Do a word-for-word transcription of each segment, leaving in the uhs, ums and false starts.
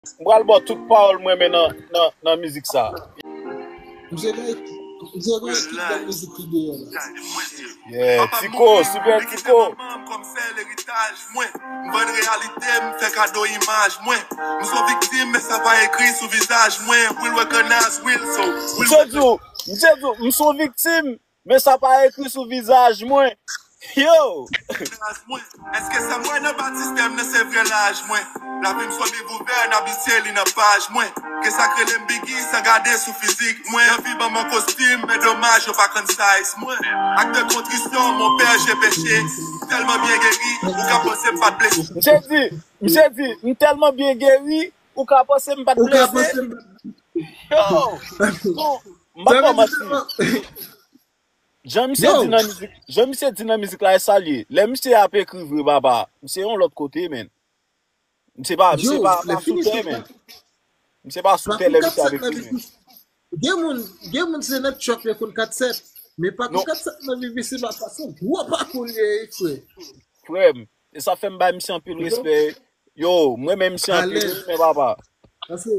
M pral ba w tout pawòl mwen renmen nan, nan, nan mizik sa. Misye gen, misye gen ekip nan mizik ki deyò la. Yeah, Tico, Super Tico. Mwen, m vann reyalite m, fè kado imaj mwen. M se yon viktim, men sa pa ekri sou vizaj mwen. Will recognize Will, so Will. Misye di w, misye di w, m se yon viktim, men sa pa ekri sou vizaj mwen. Yo! Èske sa m wè nan ba sistèm nan se vrè laj mwen? Lavi m se yon liv ouvè, n abitye li nan paj mwen. Gen sa k rele m Biggie san gade sou fizik mwen. Anvi ban m yon kostim, men domaj yo pa konn size mwen. Aktè kontrisyon, mon pè, je peche. Tèlman byen geri, ou ka panse m pa t blese. Misye di, misye di, m tèlman byen geri, ou ka panse m pa t blese. Yo! Bon, m pa t ba w manti. Jan misye di nan mizik, jan misye di nan mizik la, e sa l ye. Lè misye ap ekri vre, papa, misye yon lòt kote, menn. Misye pa, misye pa, pa sou tè, menn. Misye pa sou tè lè misye ap ekri, menn. Gen moun, gen moun se nan trap yo konn kat sèt. Men pakou kat sèt nan vivi se pa fason gwo pakou l ye, frè. Frè m, e sa fè m bay misye anpil respè. Yo, mwen menm misye anpil respè, papa. Paske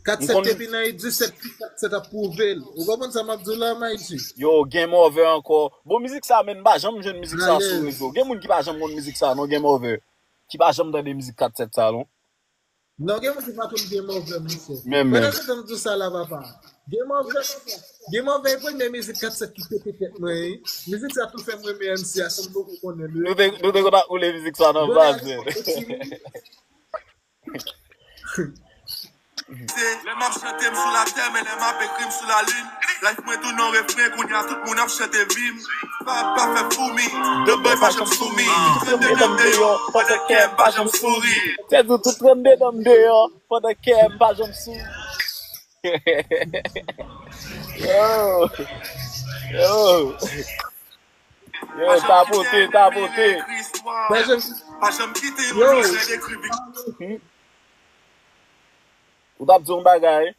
kat sèt te vin nan disèt, kat sèt ap pwouve l. Ou konprann sa m ap di w la, Mighty? Yo, Game Over ankò. Bon, mizik sa, menn, m pa janm jwenn mizik sa sou rezo. Gen moun ki pa janm konn mizik sa, non, Game Over. Ki pa janm tande mizik kat sèt sa, non. Non, gen moun ki pa konn Game Over, mesye. Menm, menm. Pandan se tan m di w sa la, papa. Game Over, Game Over e premye mizik kat sèt ki pete tèt mwen, wi. Mizik sa tou fè m renmen M C a, san m poko konnen l. Nou te, nou te konn ap woule mizik sa nan baz, menn. Lè m ap chante, m sou latè, men lè m ap ekri, m sou lalin. Life mwen tounen yon refren, kounye a tout moun ap chante vi m. Pa, pa fè foumi, the boy pa janm soumi. Tout trannde dan m deyò, pandan kè m pa janm souri. Tèt ou tout trannde dan m deyò, pandan kè m pa janm souri. Yo, yo. Yo, tapote, tapote. Pa janm, pa janm kite yon lozè dekri vi. Ou t ap di yon bagay?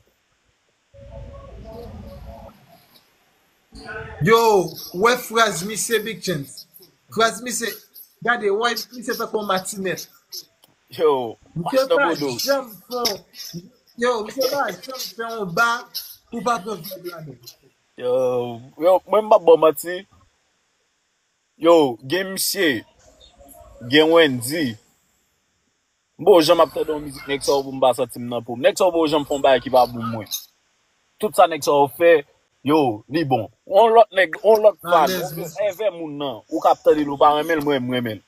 Yo, wè fraz misye Big Chance. Fraz misye, gade, wè misye tankou yon matinèt. Yo, misye pa janm fè, yo, misye pa janm fè yon ba pou pa pran vibe ladan. Yo, yo, mwen m p ap ba w manti. Yo, gen misye, gen Wendy. M poko janm ap tande yon mizik nèg sa yo pou m pa santi m nan po m. Nèg sa yo poko janm fè yon bagay ki pa bon mwen. Tout sa nèg sa yo fè, yo, li bon. Yon lòt nèg, yon lòt fan, yon èvè moun nan, ou ka ap tande l, ou pa renmen l, mwen, m renmen l.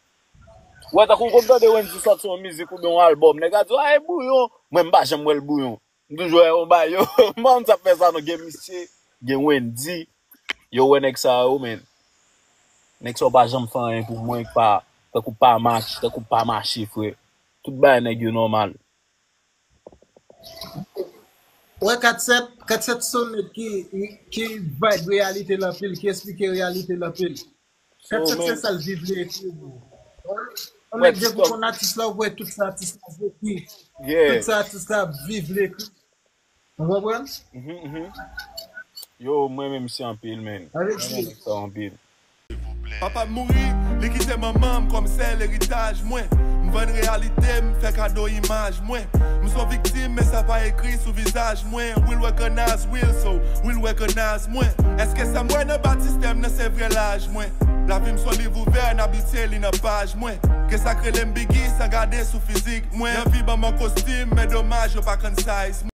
Ou wè, tankou w konn tande Wendy sòti yon mizik oubyen yon albòm, nèg la di w, "A, e bouyon." Mwen, m pa janm wè l bouyon. M toujou wè yon bagay, yo, m pa konn sa k fè sa, non, gen misye, gen Wendy, yo wè nèg sa yo, men. Nèg sa yo pa janm fè anyen pou mwen, k pa, tankou pa mache, tankou pa mache, frè. Tout bagay nèg yo nòmal. Wè, kat sèt, kat sèt se yon nèg ki, ki vibe reyalite l anpil, ki esplike reyalite l anpil. Kat sèt se sa l viv li ekri. Yon nèg depi w konn atis la, ou wè tout sa atis la ekri. Tout sa atis la ap viv li ekri. Ou konprann? Yo, mwen menm se anpil, men. Mwen menm se anpil. Papa m mouri, li kite manman m kòm sèl eritaj mwen. M vann reyalite m, fè kado imaj mwen. M se yon viktim, men sa pa ekri sou vizaj mwen. Will recognize Will, so Will recognize mwen. Èske sa m wè nan ba sistèm nan se vrè laj mwen? Lavi m se yon liv ouvè, n abitye li nan paj mwen. Gen sa k rele m Biggie san gade sou fizik mwen. Anvi ban m yon kostim, men domaj yo pa konn size mwen.